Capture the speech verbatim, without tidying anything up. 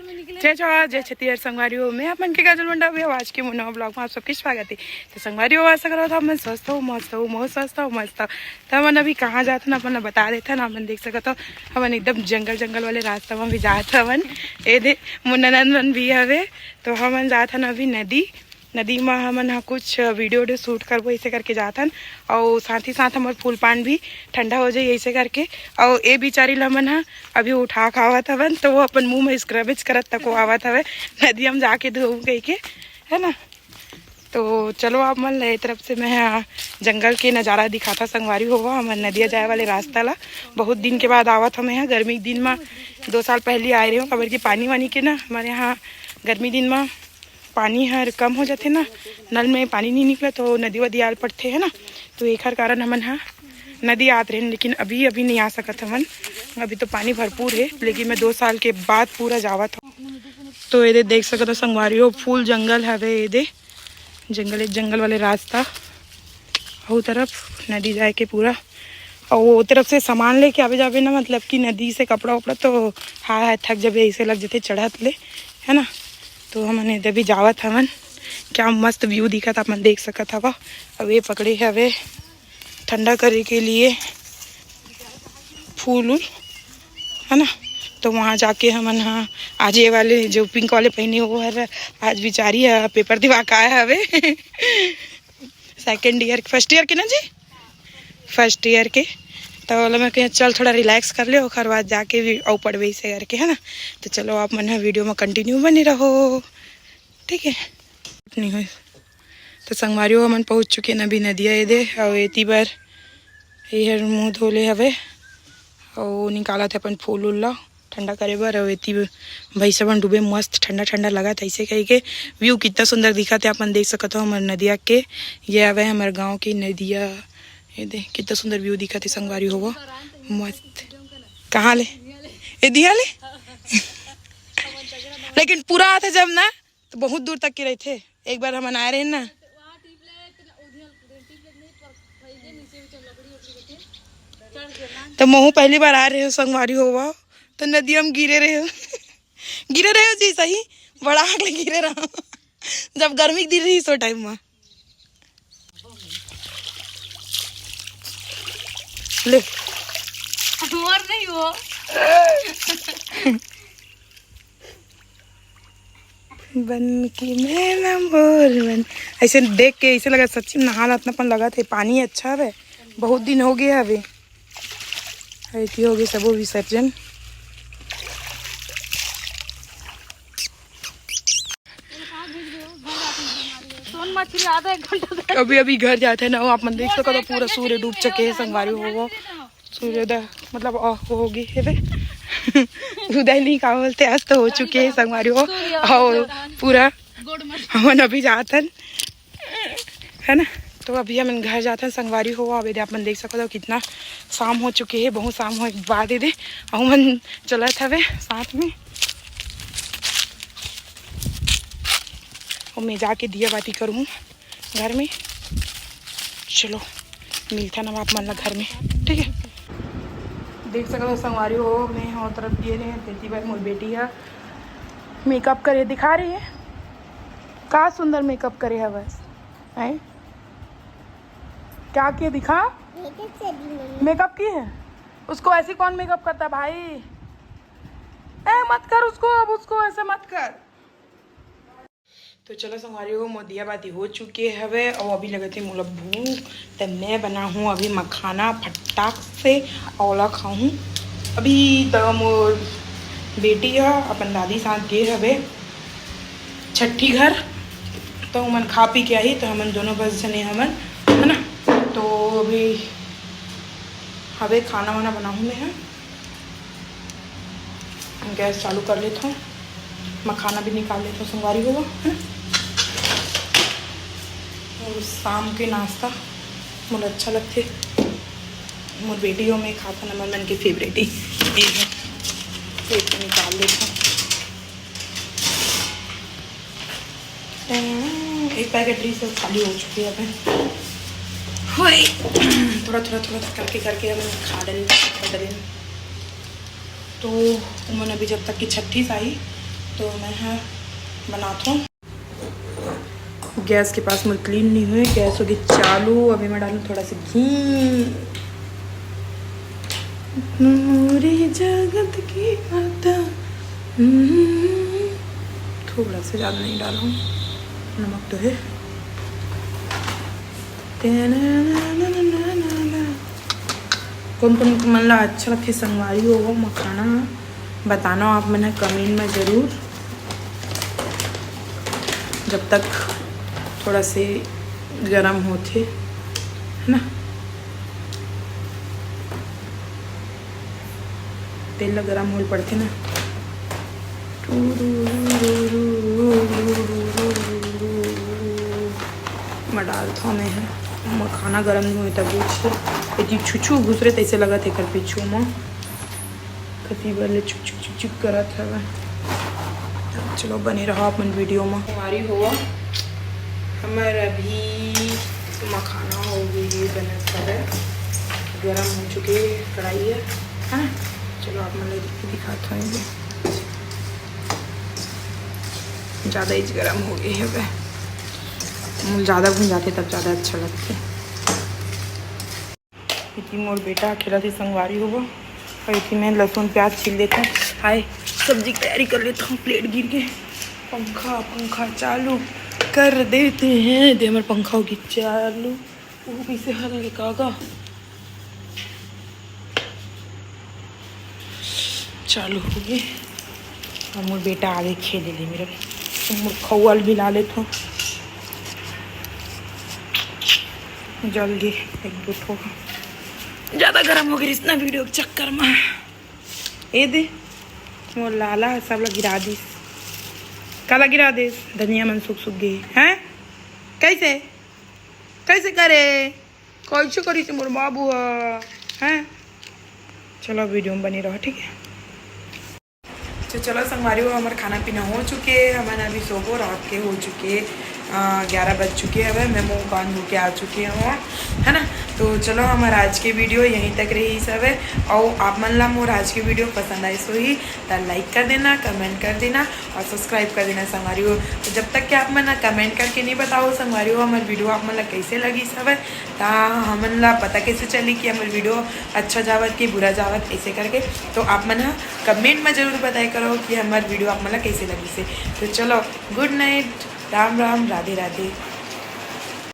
जय जोहार, जय छत्तीसगढ़ संगवारी हो, मैं अपन के काजल मंडा भी आज के मोर नवा vlog में आप सबके स्वागत है। तो संगवारी हो, आशा करत हव आप मन स्वस्थ हो, मस्त हो, बहुत स्वस्थ हो, मस्त हो। तो हमन अभी कहाँ जात हन, अपन ला बता देथन। हमन देख सकत हो, हमन एकदम जंगल जंगल वाले रास्ता में भी जात हवन। ए दे, मोर ननद मन भी हवे, तो हमन जात हन अभी नदी। नदी म हमन ह कुछ video video shoot करबो, ऐसे करके जात हन। अउ साथ ही साथ हमर फूल पान भी ठंडा हो जाई, ऐसे करके। अउ ए बिचारी ल हमन ह अभी उठा खावत हवन, तो वो अपन मुंह में scrubbage करत तको आवत हवे। नदिया म जाके धोऊ कहिके, है ना। तो चलो, आप मन ल ए तरफ से मैं ह जंगल के नजारा दिखाता संगवारी होवा। हमन नदिया जाए वाले रास्ता ला बहुत दिन के बाद आवत हमें यहाँ। गर्मी के दिन म दो साल पहले आए रहे हो, काबर कि पानी वानी के ना हमारे यहाँ गर्मी दिन म पानी हर कम हो जाथे ना, नल में पानी नहीं निकला तो नदी वदी आल पड़थे, है ना। तो एखर कारण हमन ह नदी आत रहेन, लेकिन अभी, अभी नहीं आ सकत हमन। अभी तो पानी भरपूर है, लेकिन मैं दो साल के बाद पूरा जावत हूँ। तो एदे देख सकत हो संगवारी हो, full जंगल हवे एदे, जंगल, जंगल वाले रास्ता, अउ तरफ नदी जाए के पूरा। अउ वो तरफ से सामान लेके आवे जाबे ना, मतलब कि नदी से कपड़ा उपड़ा तो हाय हाय थक जाबे, ऐसे लग जथे चढ़त ले, है ना। तो हमन एदे भी जावत हवन। क्या मस्त view दिखत, आप मन देख सकत हवा। अब ये पकड़े हवे ठंडा करे के लिए फूल उल, है ना। तो वहाँ जाके हमन ह आज ये वाले जो pink वाले पहने, वो हर आज बिचारी ह paper दिवा के आए हवे। Second year, first year के ना जी, first year के। तो ओला मैं कहें, "चल, थोड़ा relax कर ले, ओकर बाद जाके भी अउ पढ़बे," ऐसे करके, है ना। तो चलो, आप मन ह video में continue बने रहो, ठीक है। नहीं होय। तो संगवारी हो, हमन पहुँच चुके हैं अभी नदिया एदे, अउ एती बर ये हर मुंह धो ले हवे, अउ निकालत हे अपन फूल उल ला ठंडा करे बर। अउ एती भैंसा मन डूबे, मस्त ठंडा ठंडा लगत हे, ऐसे कहिके। View कितना सुंदर दिखत हे, अपन देख सकत हो हमर नदिया के। ये हवे हमर गांव के नदिया, ये दे कितना सुंदर view दिखत हे संगवारी होवा, मस्त। कहाँ ले? ए दिया ले। लेकिन पूरा आथे जब ना, तो बहुत दूर तक के रहिथे। एक बार हमन आए रहे ना, तो महू पहली बार आ रहे हो संगवारी होवा, तो नदिया में गिरे रहे हो। गिरे रहे हो जी, सही, बड़ा आग ले गिरे रहो। जब गर्मी के दिन रही, सो टाइम में ले। मोर नहीं हो। बन के मैं ना मोर बन। ऐसे देख के ऐसे लगा, सच्ची में नहा ला, इतना अपन लगा थे, पानी अच्छा हवे, बहुत दिन हो गया हवे। ऐसी हो गई सबो विसर्जन। सोन मछली आधा एक घंटा से अभी अभी घर जाते ना, आप मन देख सको तो पूरा सूर्य डूब चुके हैं संगवारी हो। सूर्योदय मतलब अ, हो गई है बे। उदय नहीं का बोलते, अस्त हो चुके हैं संगवारी हो। सूर्य और उदय। पूरा गोड़ में। हमन अभी जातन, है ना। तो अभी हमन घर जातन संगवारी हो। अब एदे आप मन देख सकत हो कितना शाम हो चुके है, बहुत शाम हो बाद एदे हमन चलत हवे साथ में। और मैं जाके दिया बाती करूँ घर में। चलो, मिलता ना आप मन ला घर में, ठीक है। देख सकत हो संगवारी हो, मैं हो तरफ ये नहीं है, तेती बार मोर बेटी है मेकअप करे दिखा रही है। का सुंदर मेकअप करे है बस, हैं? क्या किए दिखा? मेकअप की है? उसको ऐसे कौन मेकअप करता है भाई? ए, मत कर उसको, अब उसको ऐसे मत कर। तो चलो संगवारी हो, मोर दिया बाती हो चुके हवे और अभी लगत हे मोला भूख। तो मैं बनाहूँ अभी मखाना फटाक से, ओला खाहूँ। अभी तो मोर बेटी ह अपन दादी साथ गे हवे छट्ठी घर, तो उमन खा पी के आही, तो हमन दोनों बस जने हमन, है ना। तो अभी हवे खाना वाना बनाहूँ मैं ह। गैस चालू कर लेथों, मखाना भी निकाल लेथों संगवारी हो, है ना। और शाम के नाश्ता मोला अच्छा लगथे, मोर बेटी और मैं खाथन, हमर मन के फेवरेट ही ये है। तो इसको निकाल लेथों। एक पैकेट रही, सब खाली हो चुकी है। अब होए, थोड़ा थोड़ा थोड़ा करके करके अब खा डल कर डले। तो उमन अभी जब तक कि छट्ठी से आई, तो मैं ह बनात हूँ। गैस के पास मोर क्लीन नहीं हुए, गैस होगे चालू। अभी मैं डालूँ थोड़ा सा घी। मोरे जगत के माता। हम्म, थोड़ा सा ज़्यादा नहीं डालूँ, नमक तो है। तेना कोन कोन मन ला अच्छा लगथे संगवारी हो वो मखाना, बताना आप मन ह कमेंट में ज़रूर। जब तक थोड़ा से गरम होथे, है ना, तेल ला गरम होल पड़थे ना। मैं डालथव मैं ह मखाना गरम नहीं होय तब कुछ एती छुछू घुसरे तैसे लगत हे एकर पीछू म। कति बार ले चुक चुक चुक चुक करत हवय। चलो बने रहो आप मन वीडियो में। हमारी हुआ हमर अभी मखाना हो गई है, बनत हवय, गरम हो चुके कढ़ाई है, है ना। चलो आप मन ला दिखात हूँ, ज़्यादा ही गरम हो गई है। ज़्यादा भुंजाते तब ज़्यादा अच्छा लगता है। इति मोर बेटा खेलत हे संगवारी हो, अउ इति मैं लहसुन प्याज छील लेथंव। हाय, सब्जी के तैयारी कर लेथंव, प्लेट गिर गे। पंखा, पंखा चालू कर देते हैं। दे हमर पंखा होगी चालू। वो कैसे हल निकागा? चालू हो गए। अब मोर बेटा आगे खेले ले मेरा, मोर खौआ ल मिला लेथंव। जल्दी एक दो ठो ज़्यादा गरम हो गई इतना वीडियो के चक्कर में। ए दे, मोर लाला ह सब ला गिरा दिस। काला गिरा दिस? धनिया मन सूख सूख गे हैं। कैसे, कैसे करे, कैसे करी से मोर बाबू ह, हैं? चलो वीडियो में बने रहो, ठीक है। तो चलो संगवारी हो, हमर खाना पीना हो चुके, हमन अभी सोबो, रात के हो चुके, ग्यारह बज चुके हवे। मैं मुंह कान धो के आ चुके हूँ, है ना। तो चलो हमर आज के वीडियो यहीं तक रही हवे। और आप मन ला मोर आज के वीडियो पसंद आइस होही त लाइक कर देना, कमेंट कर देना और सब्सक्राइब कर देना संगवारी हो। तो जब तक कि आप मन कमेंट करके नहीं बताओ संगवारी हो हमर वीडियो आप मन ला कैसे लगिस हवे, त हमन ला पता कैसे चली कि हमर वीडियो अच्छा जावत कि बुरा जावत ऐसे करके। तो आप मन ह कमेंट में जरूर बताया करो कि हमर वीडियो आप मन ला कैसे लगिस हे। तो चलो, गुड नाइट, राम राम, राधे राधे।